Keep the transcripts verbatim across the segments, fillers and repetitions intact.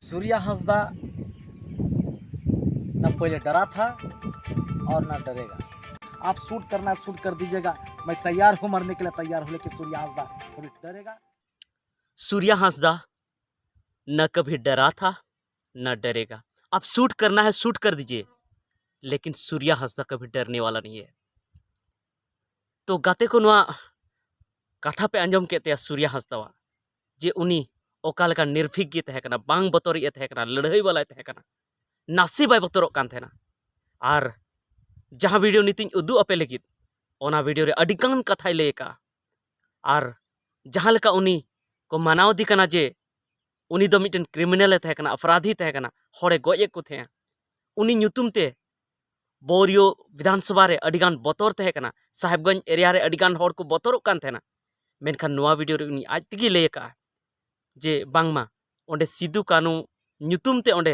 सूर्या हांसदा ना पहले डरा था और ना डरेगा। आप शूट करना है, शूट कर दीजिएगा, मैं तैयार हूँ मरने के लिए, तैयार हूँ, लेकिन सूर्या हांसदा कभी डरेगा? सूर्या हांसदा न कभी डरा था न डरेगा। आप शूट करना है, शूट कर दीजिए, लेकिन सूर्या हांसदा कभी डरने वाला नहीं है। ᱛᱚ ᱜᱟᱛᱮ ᱠᱚ, ᱱᱚᱣᱟ ᱠᱟᱛᱷᱟ ᱯᱮ ᱟᱸᱡᱚᱢ ᱠᱮᱫ ᱛᱟᱭᱟ ᱥᱩᱨᱭᱟ ᱦᱟᱸᱥᱫᱟᱣᱟᱜ, ᱡᱮ ᱩᱱᱤ ᱚᱠᱟ ᱞᱮᱠᱟ ᱱᱤᱨᱵᱷᱤᱠ ᱜᱮ ᱛᱟᱦᱮᱸ ᱠᱟᱱᱟ, ᱵᱟᱝ ᱵᱚᱛᱚᱨᱤᱡ ᱮ ᱛᱟᱦᱮᱸ ᱠᱟᱱᱟ, ᱞᱟᱹᱲᱦᱟᱹᱭ ᱵᱟᱞᱟᱭ ᱛᱟᱦᱮᱸ ᱠᱟᱱᱟ, ᱱᱟᱥᱮ ᱵᱟᱭ ᱵᱚᱛᱚᱨᱚᱜ ᱠᱟᱱ ᱛᱟᱦᱮᱱᱟ᱾ ᱟᱨ ᱡᱟᱦᱟᱸ ᱵᱷᱤᱰᱤᱭᱳ ᱱᱤᱛᱤᱧ ᱩᱫᱩᱜ ᱟᱯᱮ ᱞᱟᱹᱜᱤᱫ, ᱚᱱᱟ ᱵᱷᱤᱰᱤᱭᱳ ᱨᱮ ᱟᱹᱰᱤ ᱜᱟᱱ ᱠᱟᱛᱷᱟᱭ ᱞᱟᱹᱭ ᱟᱠᱟᱫᱼᱟ᱾ ᱟᱨ ᱡᱟᱦᱟᱸ ᱞᱮᱠᱟ ᱩᱱᱤ ᱠᱚ ᱢᱟᱱᱟᱣ ᱤᱫᱤ ᱠᱟᱱᱟ ᱡᱮ ᱩᱱᱤ ᱫᱚ ᱢᱤᱫᱴᱮᱱ ᱠᱨᱤᱢᱤᱱᱟᱞ ᱮ ᱛᱟᱦᱮᱸ ᱠᱟᱱᱟ, ᱚᱯᱨᱟᱫᱷᱤ ᱛᱟᱦᱮᱸ ᱠᱟᱱᱟ, ᱦᱚᱲᱮ ᱜᱚᱡ ᱮᱫ ᱠᱚ ᱛᱟᱦᱮᱸᱜᱼᱟ, ᱩᱱᱤ ᱧᱩᱛᱩᱢ ᱛᱮ ᱵᱳᱨᱤᱭᱳ ᱵᱤᱫᱷᱟᱱ ᱥᱚᱵᱷᱟ ᱨᱮ ᱟᱹᱰᱤ ᱜᱟᱱ ᱵᱚᱛᱚᱨ ᱛᱟᱦᱮᱸ ᱠᱟᱱᱟ, ᱥᱟᱦᱮᱵᱽᱜᱚᱸᱡᱽ ᱮᱨᱤᱭᱟ ᱨᱮ ᱟᱹᱰᱤ ᱜᱟᱱ ᱦᱚᱲ ᱠᱚ ᱵᱚᱛᱚᱨᱚᱜ ᱠᱟᱱ ᱛᱟᱦᱮᱱᱟ᱾ ᱢᱮᱱᱠᱷᱟᱱ ᱱᱚᱣᱟ ᱵᱷᱤᱰᱤᱭᱳ ᱨᱮ ᱩᱱᱤ ᱟᱡ ᱛᱮᱜᱮ ᱞᱟᱹᱭ ᱟᱠᱟᱫᱼᱟ ᱡᱮ ᱵᱟᱝᱢᱟ ᱚᱸᱰᱮ ᱥᱤᱫᱩ ᱠᱟᱹᱱᱩ ᱧᱩᱛᱩᱢ ᱛᱮ ᱚᱸᱰᱮ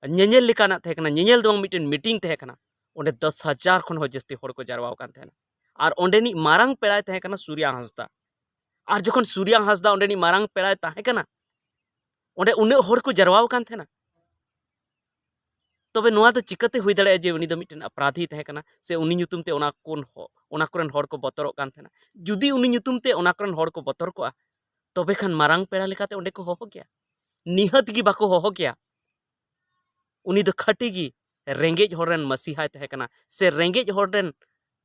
ᱧᱮᱧᱮᱞ ᱞᱮᱠᱟᱱᱟᱜ ᱛᱟᱦᱮᱸ ᱠᱟᱱᱟ, ᱧᱮᱧᱮᱞ ᱫᱚ ᱵᱟᱝ, ᱢᱤᱫᱴᱮᱱ ᱢᱤᱴᱤᱝ ᱛᱟᱦᱮᱸ ᱠᱟᱱᱟ᱾ ᱚᱸᱰᱮ ᱫᱚᱥ ᱦᱟᱡᱟᱨ ᱠᱷᱚᱱ ᱦᱚᱸ ᱡᱟᱹᱥᱛᱤ ᱦᱚᱲ ᱠᱚ ᱡᱟᱨᱣᱟ ᱟᱠᱟᱱ ᱛᱟᱦᱮᱱᱟ᱾ ᱟᱨ ᱚᱸᱰᱮᱱᱤᱡ ᱢᱟᱨᱟᱝ ᱯᱮᱲᱟᱭ ᱛᱟᱦᱮᱸ ᱠᱟᱱᱟ ᱥᱩᱨᱭᱟ ᱦᱟᱸᱥᱫᱟ᱾ ᱟᱨ ᱡᱚᱠᱷᱚᱱ ᱥᱩᱨᱭᱟ ᱦᱟᱸᱥᱫᱟ ᱚᱸᱰᱮᱱᱤᱡ ᱢᱟᱨᱟᱝ ᱯᱮᱲᱟᱭ ᱛᱟᱦᱮᱸ ᱠᱟᱱᱟ, ᱚᱸᱰᱮ ᱩᱱᱟᱹᱜ ᱦᱚᱲ ᱠᱚ ᱡᱟᱨᱣᱟ ᱟᱠᱟᱱ ᱛᱟᱦᱮᱱᱟ, ᱛᱚᱵᱮ ᱱᱚᱣᱟ ᱫᱚ ᱪᱤᱠᱟᱹᱛᱮ ᱦᱩᱭ ᱫᱟᱲᱮᱭᱟᱜᱼᱟ ᱡᱮ ᱩᱱᱤ ᱫᱚ ᱢᱤᱫᱴᱮᱱ ᱚᱯᱨᱟᱫᱷᱤ ᱛᱟᱦᱮᱸ ᱠᱟᱱᱟ, ᱥᱮ ᱩᱱᱤ ᱧᱩᱛᱩᱢ ᱛᱮ ᱚᱱᱟ ᱠᱚᱱ ᱦᱚ-, ᱚᱱᱟ ᱠᱚᱨᱮᱱ ᱦᱚᱲ ᱠᱚ ᱵᱚᱛᱚᱨᱚᱜ ᱠᱟᱱ ᱛᱟᱦᱮᱱᱟ? ᱡᱩᱫᱤ ᱩᱱᱤ ᱧᱩᱛᱩᱢ ᱛᱮ ᱚᱱᱟ ᱠᱚᱨᱮᱱ ᱦᱚᱲ ᱠᱚ ᱵᱚᱛᱚᱨ ᱠᱚᱜᱼᱟ, ᱛᱚᱵᱮ ᱠᱷᱟᱱ ᱢᱟᱨᱟᱝ ᱯᱮᱲᱟ ᱞᱮᱠᱟᱛᱮ ᱚᱸᱰᱮ ᱠᱚ ᱦᱚᱦᱚ ᱠᱮᱭᱟ? ᱱᱤᱦᱟᱹᱛ ᱜᱮ ᱵᱟᱠᱚ ᱦᱚᱦᱚ ᱠᱮᱭᱟ᱾ ᱩᱱᱤ ᱫᱚ ᱠᱷᱟᱹᱴᱤ ᱜᱮ ᱨᱮᱸᱜᱮᱡ ᱦᱚᱲ ᱨᱮᱱ ᱢᱟᱹᱥᱤᱦᱟᱭ ᱛᱟᱦᱮᱸ ᱠᱟᱱᱟ, ᱥᱮ ᱨᱮᱸᱜᱮᱡ ᱦᱚᱲ ᱨᱮᱱ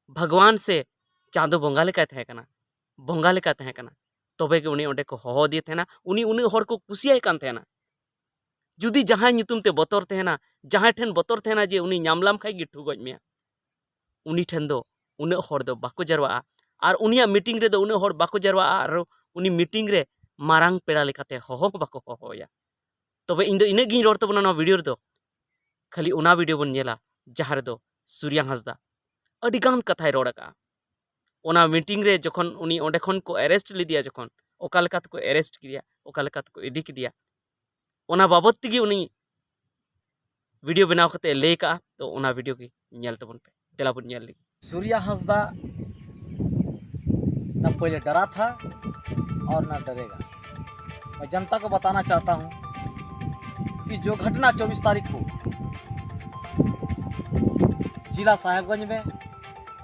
ᱵᱷᱟᱜᱽᱣᱟᱱ ᱥᱮ ᱪᱟᱸᱫᱚ ᱵᱚᱸᱜᱟ ᱞᱮᱠᱟᱭ ᱛᱟᱦᱮᱸ ᱠᱟᱱᱟ, ᱵᱚᱸᱜᱟ ᱞᱮᱠᱟᱭ ᱛᱟᱦᱮᱸ ᱠᱟᱱᱟ᱾ ᱛᱚᱵᱮ ᱜᱮ ᱩᱱᱤ ᱚᱸᱰᱮ ᱠᱚ ᱦᱚᱦᱚ ᱟᱫᱮ ᱛᱟᱦᱮᱱᱟ, ᱩᱱᱤ ᱩᱱᱟᱹᱜ ᱦᱚᱲ ᱠᱚ ᱠᱩᱥᱤᱭᱟᱭ ᱠᱟᱱ ᱛᱟᱦᱮᱱᱟ᱾ ᱡᱩᱫᱤ ᱡᱟᱦᱟᱸᱭ ᱧᱩᱛᱩᱢ ᱛᱮ ᱵᱚᱛᱚᱨ ᱛᱟᱦᱮᱱᱟ, ᱡᱟᱦᱟᱸᱭ ᱴᱷᱮᱱ ᱵᱚᱛᱚᱨ ᱛᱟᱦᱮᱱᱟ ᱡᱮ ᱩᱱᱤ ᱧᱟᱢ ᱞᱟᱢ ᱠᱷᱟᱡ ᱜᱮ ᱴᱷᱩ ᱜᱚᱡ ᱢᱮᱭᱟ, ᱩᱱᱤ ᱴᱷᱮᱱ ᱫᱚ ᱩᱱᱟᱹᱜ ᱦᱚᱲ ᱫᱚ ᱵᱟᱠᱚ ᱡᱟᱨᱣᱟᱜᱼᱟ᱾ ᱟᱨ ᱩᱱᱤᱭᱟᱜ ᱢᱤᱴᱤᱝ ᱨᱮᱫᱚ ᱩᱱᱟᱹᱜ ᱦᱚᱲ ᱵᱟᱠᱚ ᱡᱟᱨᱣᱟᱜᱼᱟ, ᱟᱨ ᱩᱱᱤ ᱢᱤᱴᱤᱝ ᱨᱮ ᱢᱟᱨᱟᱝ ᱯᱮᱲᱟ ᱞᱮᱠᱟᱛᱮ ᱦᱚᱦᱚ ᱦᱚᱸ ᱵᱟᱠᱚ ᱦᱚᱦᱚᱣᱟᱭᱟ᱾ ᱛᱚᱵᱮ ᱤᱧ ᱫᱚ ᱤᱱᱟᱹᱜ ᱜᱤᱧ ᱨᱚᱲ ᱛᱟᱵᱚᱱᱟ ᱱᱚᱣᱟ ᱵᱷᱤᱰᱤᱭᱳ ᱨᱮᱫᱚ᱾ ᱠᱷᱟᱹᱞᱤ ᱚᱱᱟ ᱵᱷᱤᱰᱤᱭᱳ ᱵᱚᱱ ᱧᱮᱞᱟ, ᱡᱟᱦᱟᱸ ᱨᱮᱫᱚ ᱥᱩᱨᱭᱟ ᱦᱟᱸᱥᱫᱟ ᱟᱹᱰᱤ ᱜᱟᱱ ᱠᱟᱛᱷᱟᱭ ᱨᱚᱲ ᱟᱠᱟᱫᱼᱟ᱾ ᱚᱱᱟ ᱢᱤᱴᱤᱝ ᱨᱮ ᱡᱚᱠᱷᱚᱱ ᱩᱱᱤ ᱚᱸᱰᱮ ᱠᱷᱚᱱ ᱠᱚ ᱮᱨᱮᱥᱴ ᱞᱮᱫᱮᱭᱟ, ᱡᱚᱠᱷᱚᱱ ᱚᱠᱟ ᱞᱮᱠᱟ ᱛᱮᱠᱚ ᱮᱨᱮᱥᱴ ᱠᱮᱫᱮᱭᱟ, ᱚᱠᱟ ᱞᱮᱠᱟ ᱛᱮᱠᱚ ᱤᱫᱤ ᱠᱮᱫᱮᱭᱟ, ᱚᱱᱟ ᱵᱟᱵᱚᱛ ᱛᱮᱜᱮ ᱩᱱᱤ ᱵᱷᱤᱰᱤᱭᱳ ᱵᱮᱱᱟᱣ ᱠᱟᱛᱮ ᱞᱟᱹᱭ ᱠᱟᱜᱼᱟ᱾ ᱛᱚ ᱚᱱᱟ ᱵᱷᱤᱰᱤᱭᱳ ᱜᱮ ᱧᱮᱞ ᱛᱟᱵᱚᱱ ᱯᱮ, ᱫᱮᱞᱟ ᱵᱚᱱ ᱧᱮᱞ ᱞᱮᱜᱮ᱾ सूर्या हांसदा ना पहले डरा था और ना डरेगा। मैं जनता को बताना चाहता हूँ, कि जो घटना चौबीस तारीख को जिला साहेबगंज में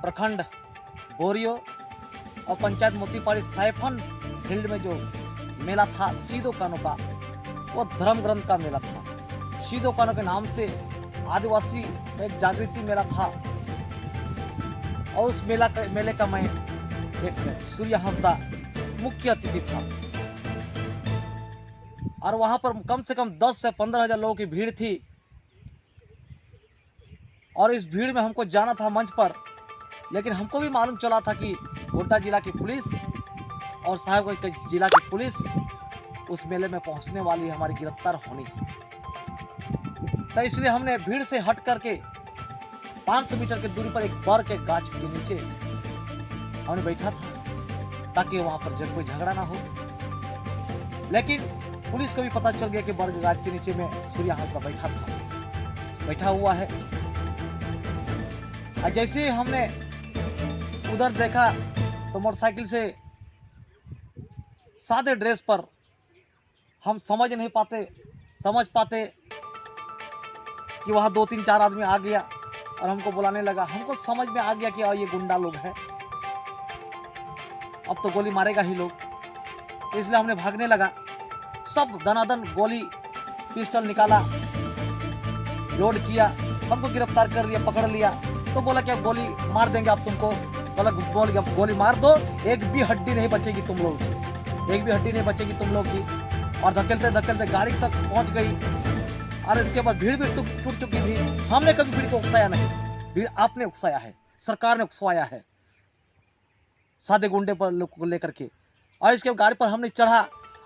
प्रखंड बोरियो और पंचायत मोतीपाड़ी साइफन फील्ड में जो मेला था सीदो कानो का, वो धर्म ग्रंथ का मेला था। सीदो कानो के नाम से आदिवासी एक जागृति मेला था और उस मेला का, मेले का मैं एक सूर्य हंसदा मुख्य अतिथि था। और वहां पर कम से कम दस से पन्द्रह हजार लोगों की भीड़ थी और इस भीड़ में हमको जाना था मंच पर, लेकिन हमको भी मालूम चला था कि गोड्डा जिला की पुलिस और साहेबगंज के जिला की पुलिस उस मेले में पहुंचने वाली है, हमारी गिरफ्तार होनी है। तो इसलिए हमने भीड़ से हट करके पाँच सौ मीटर के दूरी पर एक बर के गाछ के नीचे हमने बैठा था, ताकि वहां पर जब कोई झगड़ा ना हो। लेकिन पुलिस को भी पता चल गया कि बर के गाछ के नीचे में सूर्य हंसदा बैठा था, बैठा हुआ है। और जैसे ही हमने उधर देखा, तो मोटरसाइकिल से सादे ड्रेस पर हम समझ नहीं पाते, समझ पाते कि वहाँ दो तीन चार आदमी आ गया और हमको बुलाने लगा। हमको समझ में आ गया कि ये गुंडा लोग है, अब तो गोली मारेगा ही लोग। तो इसलिए हमने भागने लगा। सब दनादन गोली, पिस्टल निकाला, लोड किया, हमको गिरफ्तार कर लिया, पकड़ लिया। तो बोला कि अब गोली मार देंगे आप तुमको। बोला, बोल, अब गोली मार दो, एक भी हड्डी नहीं बचेगी तुम लोग की, एक भी हड्डी नहीं बचेगी तुम लोग की। और धकेलते धकेलते गाड़ी तक पहुंच गई। और इसके बाद भीड़ भी टूट टूट चुकी थी। हमने कभी भीड़ को उकसाया नहीं, भीड़ आपने उकसाया है, सरकार ने उकसवाया है सादे गुंडे पर लोग को लेकर के। और इसके गाड़ी पर हमने चढ़ा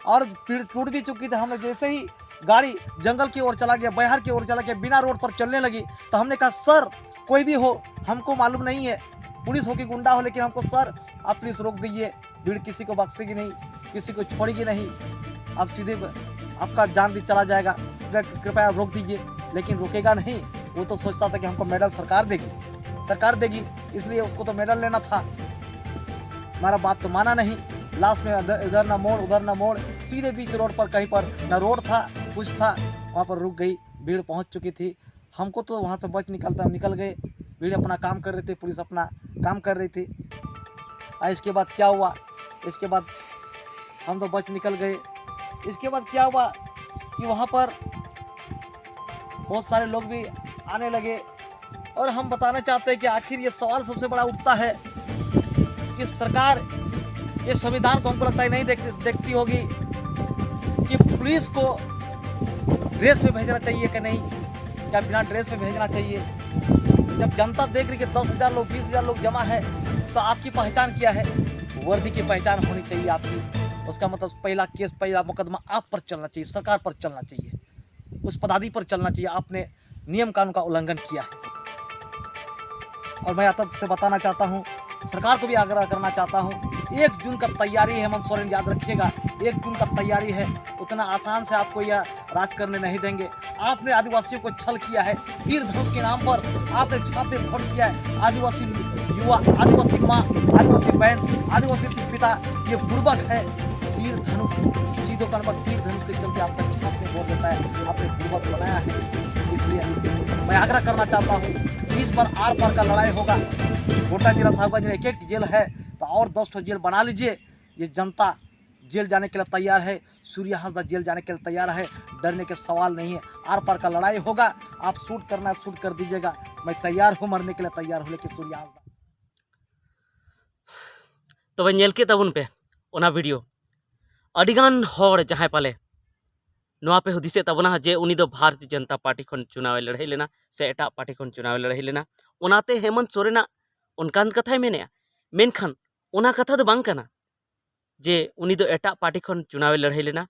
और भीड़ टूट भी चुकी थी। हमने जैसे ही गाड़ी जंगल की ओर चला गया, बयार की ओर चला गया, बिना रोड पर चलने लगी, तो हमने कहा, सर, कोई भी हो, हमको मालूम नहीं है, पुलिस हो कि गुंडा हो, लेकिन हमको, सर, आप प्लीज रोक दीजिए, भीड़ किसी को बख्शेगी नहीं, किसी को छोड़ेगी नहीं, आप सीधे, आपका जान भी चला जाएगा, कृपया, कृपया रोक दीजिए। लेकिन रुकेगा नहीं, वो तो सोचता था कि हमको मेडल सरकार देगी, सरकार देगी, इसलिए उसको तो मेडल लेना था। हमारा बात तो माना नहीं। लास्ट में इधर, इधर ना मोड़, उधर ना मोड़, सीधे बीच रोड पर कहीं पर ना रोड था, कुछ था, वहाँ पर रुक गई, भीड़ पहुँच चुकी थी। हमको तो वहाँ से बच निकलता निकल गए, भीड़ अपना काम कर रही थी, पुलिस अपना काम कर रही थी। और इसके बाद क्या हुआ? इसके बाद हम तो बच निकल गए। इसके बाद क्या हुआ कि वहाँ पर बहुत सारे लोग भी आने लगे। और हम बताना चाहते हैं कि आखिर ये सवाल सबसे बड़ा उठता है कि सरकार ये संविधान को, हमको लगता है, नहीं देख, देखती होगी कि पुलिस को ड्रेस में भेजना चाहिए कि नहीं, क्या बिना ड्रेस में भेजना चाहिए। जब जनता देख रही कि दस हज़ार लोग, बीस हज़ार लोग जमा है, तो आपकी पहचान क्या है? वर्दी की पहचान होनी चाहिए आपकी। उसका मतलब पहला केस, पहला मुकदमा आप पर चलना चाहिए, सरकार पर चलना चाहिए, उस पदाधिकारी पर चलना चाहिए। आपने नियम कानून का उल्लंघन किया है। और मैं आप से बताना चाहता हूँ, सरकार को भी आग्रह करना चाहता हूँ, एक जून का तैयारी है, हेमंत सोरेन, याद रखिएगा, एक जून का तैयारी है। उतना आसान से आपको यह राज करने नहीं देंगे। आपने आदिवासियों को छल किया है, तीर धनुष के नाम पर आपने छापे फोड़ किया है। आदिवासी युवा, आदिवासी माँ, आदिवासी बहन, आदिवासी पिता, ये बुड़बक है। तीर धनुष, सीधो कान पर तीर धनुष के चलते आपका छाप में बोल देता है, आपने बुड़बक बनाया है। इसलिए मैं आग्रह करना चाहता हूँ कि इस बार आर पार का लड़ाई होगा। गोंडा जिला, साहबगंज में एक एक जेल है, तो और दस ठो जेल बना लीजिए। ये जनता जेल जाने के लिए तैयार है, सूर्या हांसदा जेल जाने के लिए तैयार है, डरने के सवाल नहीं है। आर पार का लड़ाई होगा। आप शूट करना है, शूट कर दीजिएगा, मैं तैयार हूँ, मरने के लिए तैयार हूँ, लेकिन सूर्या हांसदा। ᱛᱚᱵᱮ ᱧᱮᱞ ᱠᱮᱫ ᱛᱟᱵᱚᱱ ᱯᱮ ᱚᱱᱟ ᱵᱷᱤᱰᱤᱭᱳ᱾ ᱟᱹᱰᱤᱜᱟᱱ ᱦᱚᱲ ᱡᱟᱦᱟᱸᱭ ᱯᱟᱞᱮ ᱱᱚᱣᱟ ᱯᱮ ᱦᱩᱫᱤᱥᱮᱫ ᱛᱟᱵᱚᱱᱟ ᱡᱮ ᱩᱱᱤ ᱫᱚ ᱵᱷᱟᱨᱚᱛᱤᱭᱚ ᱡᱚᱱᱚᱛᱟ ᱯᱟᱨᱴᱤ ᱠᱷᱚᱱ ᱪᱩᱱᱟᱣᱮ ᱞᱟᱹᱲᱦᱟᱹᱭ ᱞᱮᱱᱟ ᱥᱮ ᱮᱴᱟᱜ ᱯᱟᱨᱴᱤ ᱠᱷᱚᱱ ᱪᱩᱱᱟᱣᱮ ᱞᱟᱹᱲᱦᱟᱹᱭ ᱞᱮᱱᱟ, ᱚᱱᱟᱛᱮ ᱦᱮᱢᱚᱱᱛ ᱥᱚᱨᱮᱱᱟᱜ ᱚᱱᱠᱟᱱ ᱠᱟᱛᱷᱟᱭ ᱢᱮᱱᱮᱜᱼᱟ᱾ ᱢᱮᱱᱠᱷᱟᱱ ᱚᱱᱟ ᱠᱟᱛᱷᱟ ᱫᱚ ᱵᱟᱝ ᱠᱟᱱᱟ ᱡᱮ ᱩᱱᱤ ᱫᱚ ᱮᱴᱟᱜ ᱯᱟᱨᱴᱤ ᱠᱷᱚᱱ ᱪᱩᱱᱟᱣᱮ ᱞᱟᱹᱲᱦᱟᱹᱭ ᱞᱮᱱᱟ,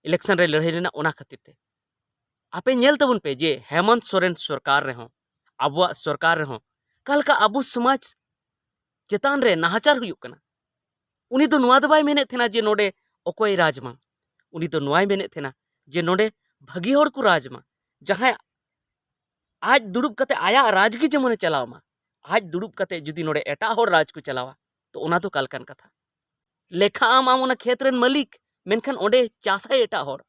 ᱤᱞᱮᱠᱥᱚᱱ ᱨᱮ ᱞᱟᱹᱲᱦᱟᱹᱭ ᱞᱮᱱᱟ ᱚᱱᱟ ᱠᱷᱟᱹᱛᱤᱨ ᱛᱮ᱾ ᱟᱯᱮ ᱧᱮᱞ ᱛᱟᱵᱚᱱ ᱯᱮ ᱡᱮ ᱦᱮᱢᱚᱱᱛ ᱥᱚᱨᱮᱱ ᱥᱚᱨᱠᱟᱨ ᱨᱮᱦᱚᱸ, ᱟᱵᱚᱣᱟᱜ ᱥᱚᱨᱠᱟᱨ ᱨᱮᱦᱚᱸ ᱚᱠᱟ ᱞᱮᱠᱟ ᱟᱵᱚ ᱥᱚᱢᱟᱡᱽ ᱪᱮᱛᱟᱱ ᱨᱮ ᱱᱟᱦᱟᱪᱟᱨ ᱦᱩᱭᱩᱜ ᱠᱟᱱᱟ᱾ ᱩᱱᱤ ᱫᱚ ᱱᱚᱣᱟ ᱫᱚ ᱵᱟᱭ ᱢᱮᱱᱮᱫ ᱛᱟᱦᱮᱱᱟ ᱡᱮ ᱱᱚᱰᱮ ᱚᱠᱚᱭ ᱨᱟᱡᱽ ᱢᱟ, ᱩᱱᱤ ᱫᱚ ᱱᱚᱣᱟᱭ ᱢᱮᱱᱮᱫ ᱛᱟᱦᱮᱱᱟ ᱡᱮ ᱱᱚᱰᱮ ᱵᱷᱟᱹᱜᱤ ᱦᱚᱲ ᱠᱚ ᱨᱟᱡᱽ ᱢᱟ, ᱡᱟᱦᱟᱸᱭ ᱟᱡ ᱫᱩᱲᱩᱵ ᱠᱟᱛᱮ ᱟᱭᱟᱜ ᱨᱟᱡᱽ ᱜᱮ ᱡᱮᱢᱚᱱᱮ ᱪᱟᱞᱟᱣ ᱢᱟ᱾ ᱟᱡ ᱫᱩᱲᱩᱵ ᱠᱟᱛᱮ ᱡᱩᱫᱤ ᱱᱚᱰᱮ ᱮᱴᱟᱜ ᱦᱚᱲ ᱨᱟᱡᱽ ᱠᱚ ᱪᱟᱞᱟᱣᱟ, ᱛᱚ ᱚᱱᱟ ᱫᱚ ᱚᱠᱟ ᱞᱮᱠᱟᱱ ᱠᱟᱛᱷᱟ? ᱞᱮᱠᱷᱟᱜ ᱟᱢ, ᱟᱢ ᱚᱱᱟ ᱠᱷᱮᱛ ᱨᱮᱱ ᱢᱟᱹᱞᱤᱠ, ᱢᱮᱱᱠᱷᱟᱱ ᱚᱸᱰᱮ ᱪᱟᱥᱟᱭ ᱮᱴᱟᱜ ᱦᱚᱲ᱾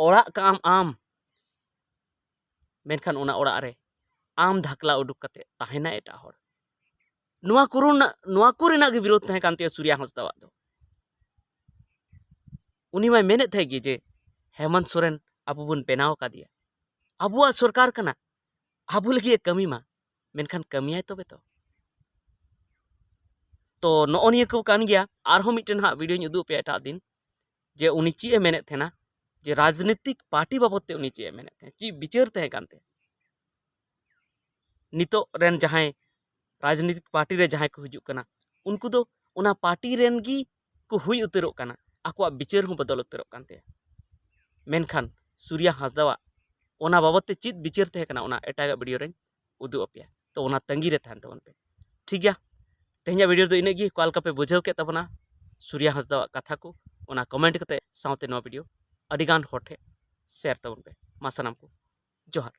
ᱚᱲᱟᱜ ᱠᱟᱜ ᱟᱢ ᱟᱢ, ᱢᱮᱱᱠᱷᱟᱱ ᱚᱱᱟ ᱚᱲᱟᱜ ᱨᱮ ᱟᱢ ᱫᱷᱟᱠᱞᱟ ᱩᱰᱩᱠ ᱠᱟᱛᱮ ᱛᱟᱦᱮᱱᱟ ᱮᱴᱟᱜ ᱦᱚᱲ᱾ ᱱᱚᱣᱟ ᱠᱚᱨᱮᱱᱟᱜ ᱱᱚᱣᱟ ᱠᱚᱨᱮᱱᱟᱜ ᱜᱮ ᱵᱤᱨᱳᱫᱷ ᱛᱟᱦᱮᱸ ᱠᱟᱱ ᱛᱟᱭᱟ ᱥᱩᱨᱭᱟ ᱦᱟᱸᱥᱫᱟᱣᱟᱜ ᱫᱚ᱾ ᱩᱱᱤ ᱢᱟᱭ ᱢᱮᱱᱮᱫ ᱛᱟᱦᱮᱸ ᱜᱮ ᱡᱮ ᱦᱮᱢᱚᱱᱛ ᱥᱚᱨᱮᱱ ᱟᱵᱚ ᱵᱚᱱ ᱵᱮᱱᱟᱣ ᱟᱠᱟᱫᱮᱭᱟ, ᱟᱵᱚᱣᱟᱜ ᱥᱚᱨᱠᱟᱨ ᱠᱟᱱᱟ, ᱟᱵᱚ ᱞᱟᱹᱜᱤᱫ ᱮ ᱠᱟᱹᱢᱤ ᱢᱟ, ᱢᱮᱱᱠᱷᱟᱱ ᱠᱟᱹᱢᱤᱭᱟᱭ ᱛᱚᱵᱮ ᱛᱚ᱾ ᱛᱚ ᱱᱚᱜᱼᱚ ᱱᱤᱭᱟᱹ ᱠᱚ ᱠᱟᱱ ᱜᱮᱭᱟ᱾ ᱟᱨᱦᱚᱸ ᱢᱤᱫᱴᱮᱱ ᱦᱟᱸᱜ ᱵᱷᱤᱰᱤᱭᱳᱧ ᱩᱫᱩᱜ ᱟᱯᱮᱭᱟ ᱮᱴᱟᱜ ᱫᱤᱱ, ᱡᱮ ᱩᱱᱤ ᱪᱮᱫ ᱮ ᱢᱮᱱᱮᱫ ᱛᱟᱦᱮᱱᱟ, ᱡᱮ ᱨᱟᱡᱽᱱᱤᱛᱤᱠ ᱯᱟᱨᱴᱤ ᱵᱟᱵᱚᱫ ᱛᱮ ᱩᱱᱤ ᱪᱮᱫ ᱮ ᱢᱮᱱᱮᱫ ᱛᱟᱦᱮᱸᱫ, ᱪᱮᱫ ᱵᱤᱪᱟᱹᱨ ᱛᱟᱦᱮᱸ ᱠᱟᱱ ᱛᱟᱭᱟ᱾ ᱱᱤᱛᱚᱜ ᱨᱮᱱ ᱡᱟᱦᱟᱸᱭ ᱨᱟᱡᱽᱱᱤᱛᱤᱠ ᱯᱟᱨᱴᱤ ᱨᱮ ᱡᱟᱦᱟᱸᱭ ᱠᱚ ᱦᱤᱡᱩᱜ ᱠᱟᱱᱟ, ᱩᱱᱠᱩ ᱫᱚ ᱚᱱᱟ ᱯᱟᱨᱴᱤ ᱨᱮᱱ ᱜᱮ ᱠᱚ ᱦᱩᱭ ᱩᱛᱟᱹᱨᱚᱜ ᱠᱟᱱᱟ, ᱟᱠᱚᱣᱟᱜ ᱵᱤᱪᱟᱹᱨ ᱦᱚᱸ ᱵᱚᱫᱚᱞ ᱩᱛᱟᱹᱨᱚᱜ ᱠᱟᱱ ᱛᱟᱭᱟ᱾ ᱢᱮᱱᱠᱷᱟᱱ ᱥᱩᱨᱭᱟ ᱦᱟᱸᱥᱫᱟᱣᱟᱜ ᱚᱱᱟ ᱵᱟᱵᱚᱫ ᱛᱮ ᱪᱮᱫ ᱵᱤᱪᱟᱹᱨ ᱛᱟᱦᱮᱸ ᱠᱟᱱᱟ, ᱚᱱᱟ ᱮᱴᱟᱜᱟᱜ ᱵᱷᱤᱰᱤᱭᱳ ᱨᱮᱧ ᱩᱫᱩᱜ ᱟᱯᱮᱭᱟ᱾ ᱛᱚ ᱚᱱᱟ ᱛᱟᱺᱜᱤ ᱨᱮ ᱛᱟᱦᱮᱱ ᱛᱟᱵᱚᱱ ᱯᱮ᱾ ᱴᱷᱤᱠ ᱜᱮᱭᱟ, ᱛᱮᱦᱮᱧᱟᱜ ᱵᱷᱤᱰᱤᱭᱳ ᱫᱚ ᱤᱱᱟᱹᱜ ᱜᱮ᱾ ᱚᱠᱟ ᱞᱮᱠᱟ ᱯᱮ ᱵᱩᱡᱷᱟᱹᱣ ᱠᱮᱫ ᱛᱟᱵᱚᱱᱟ ᱥᱩᱨᱭᱟ ᱦᱟᱸᱥᱫᱟᱣᱟᱜ ᱠᱟᱛᱷᱟ ᱠᱚ, ᱚᱱᱟ ᱠᱚᱢᱮᱱᱴ ᱠᱟᱛᱮ ᱥᱟᱶᱛᱮ ᱱᱚᱣᱟ ᱵᱷᱤᱰᱤᱭᱳ ᱟᱹᱰᱤᱜᱟᱱ ᱦᱚᱲ ᱴᱷᱮᱱ ᱥᱮᱭᱟᱨ ᱛᱟᱵᱚᱱ ᱯᱮ᱾ ᱢᱟ ᱥᱟᱱᱟᱢ ᱠᱚ ᱡᱚᱦᱟᱨ᱾